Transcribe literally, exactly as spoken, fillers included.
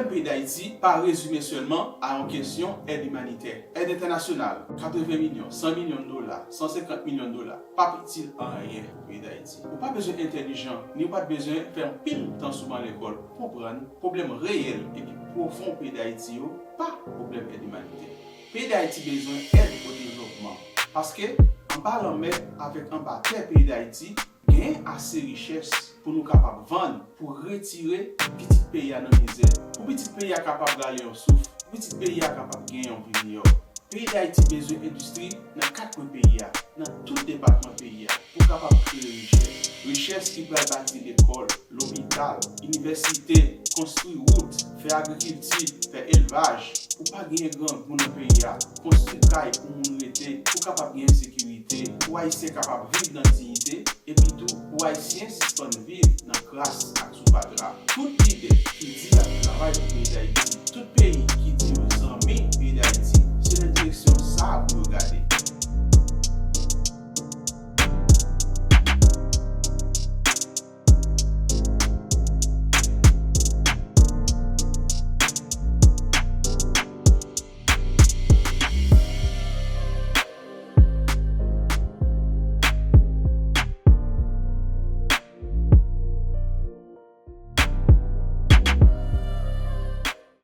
Pwoblèm peyi Dayiti pa rezime sèlman a yon kesyon èd imanitè. Èd entènasyonal, katreven milyon, san milyon dola, san senkant milyon dola, p ap itil anyen pou peyi Dayiti. Ou pa bezwen entèlijan, ni ou pa t bezwen fè anpil tan sou ban lekòl pou konprann pwoblèm reyèl epi pwofon peyi Dayiti yo pa pwoblèm èd imanitè. Peyi Dayiti bezwen èd o devlopman. Paske, anba lanmè avèk anba tè peyi Dayiti, genyen ase richès pou nou kapab vann, pou retire pitit peyi a nan mizè, pou pitit peyi a kapab rale yon souf, pou pitit peyi a kapab gen yon vi miyò. Peyi Dayiti bezwen endistri nan kat kwen peyi a, nan tout depatman peyi a, pou kapab kreye richès. Richès ki pral bati lekòl, lopital, inivèsite, konstwi wout, fè agrikilti, fè elvaj, pou pa genyen grangou nan peyi a, konstwi kay pou moun rete, pou kapab genyen sekirite, pou Ayisyen kapab viv nan diyite, epi tou pou Ayisyen sispann viv nan kras ak sou fatra. Tout lidè ki di y ap travay pou peyi Dayiti, tout peyi